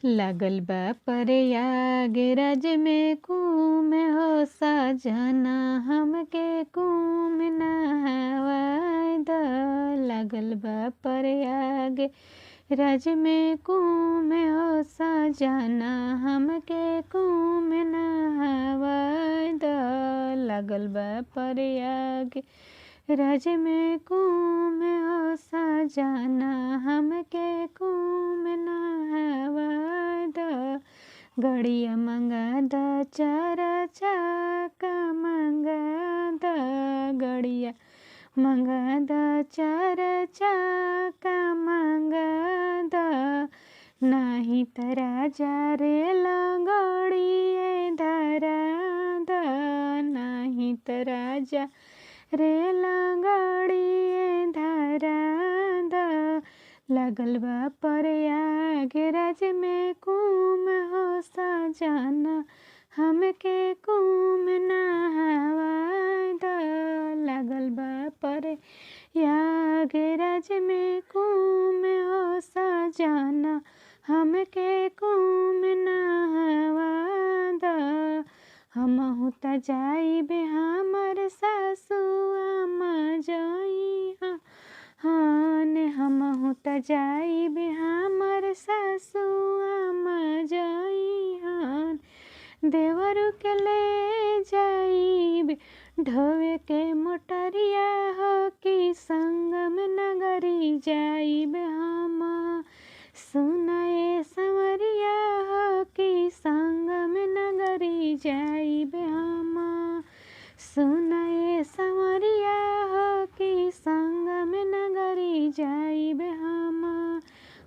लागल बा प्रयागराज में कुंभ हो सजना हमके कुंभ नहावाए द। लागल बा प्रयाग राज में कुंभ हो सजना हमके कुंभ नहावाए द। लागल बा प्रयाग राज में कुंभ हो सजना हमके कुंभ नहावाए द। गड़िया मंगा द चार चाका मंगा द, गड़िया मंगा द चार चाका मंगा द। नाही त राजा रे लगड़िए धरा द, नाही त राजा रे लगड़िए धरा द। लागल बा प्रयागराज में कुंभ हो सजना हमके कुंभ नहावाए द। लागल बा प्रयागराज में कुंभ हो सजना हमके कुंभ नहावाए द। हमहू त जाइबे हमर सासु अम्मा जइहा हन, हमहू त जाइबे हमर सासु अम्मा जइहन। देवरू के ले जाइब ढोवे के मोटरिया हो कि संगम नगरी जाइब हम। सुनाए संवरिया हो कि संगम नगरी जाइब हम। सुनाए संवरिया हो कि संगम नगरी जाइब हम।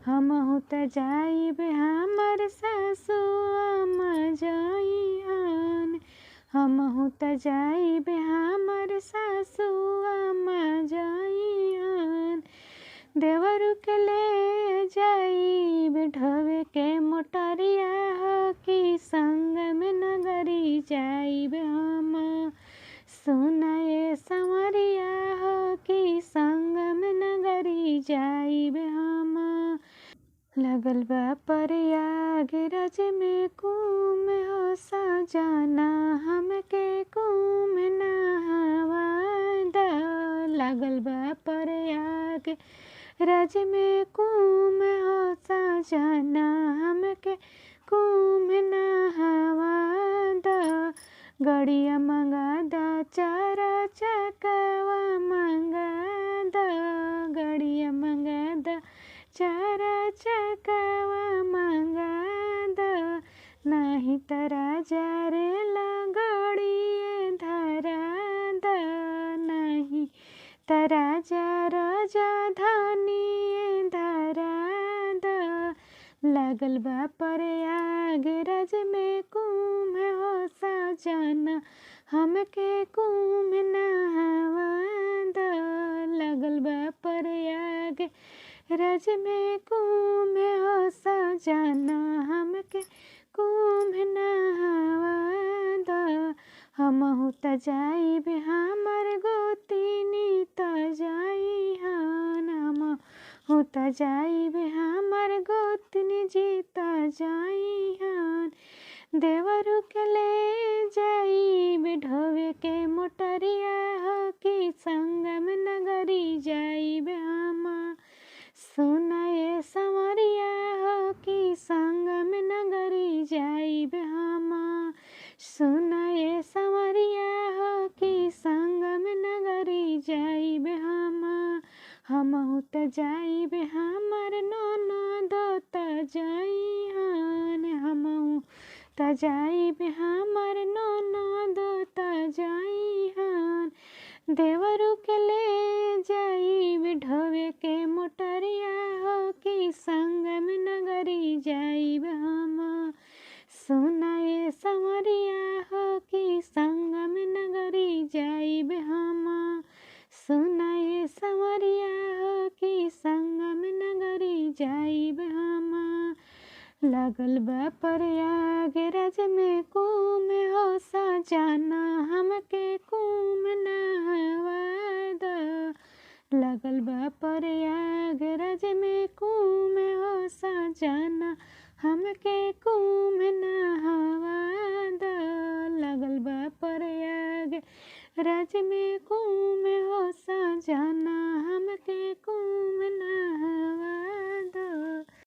हमहू त जाइब हमर सासु अम्मा जइहन, हमहू त जाइब हमर सासु अम्मा जइहन। देवरू के ले जाइब ढोवे के मोटरिया हो कि संगम नगरी जाइब हम। सुनाए संवरिया हो कि संगम नगरी जाइब हम। लागल बा प्रयागराज में कुंभ हो सजना हमके कुंभ नहावाए द। लागल बा प्रयाग राज में कुंभ हो सजना हमके कुंभ नहावाए द। गड़िया मंगा द चार चकवा मंगा द, गड़िया मंगा द चार चकवा मंगा द। नाही त राजा रे लगड़िए धरा द, नाही त राजा राजा धनिए धरा द। लागल बा प्रयागराज में कुंभ हो सजना हमके कुंभ नहावाए द। लागल बा प्रयाग राज में कुंभ हो सजना हमके कुंभ नहावाए द। हमहू त जाइब हमर गोतिनी त जइहन, हमहू त जाइब हमर गोतिनी जी त जइहन। देवरू के ले जाइब ढोवे के मोटरिया हो कि संगम नगरी जाइब हम। सुनाए संवरिया हो कि संगम नगरी जाइब हम। सुनाए संवरिया हो कि संगम नगरी जाइब हम। हमहू त जाइब हमर ननद त जइहन, हमहू त जाइब हमर ननद त जइहन। देवरू के ले जाइब ढोवे के मोटरिया हो कि संगम नगरी जाइब हम। सुनाए संवरिया हो कि संगम नगरी जाइब हम। सुनाए संवरिया हो कि संगम नगरी जाइब हम। लागल बा प्रयागराज में कुंभ हो सजना हमके कुंभ नहावाए द। लागल बा प्रयागराज में कुंभ हो सजना हमके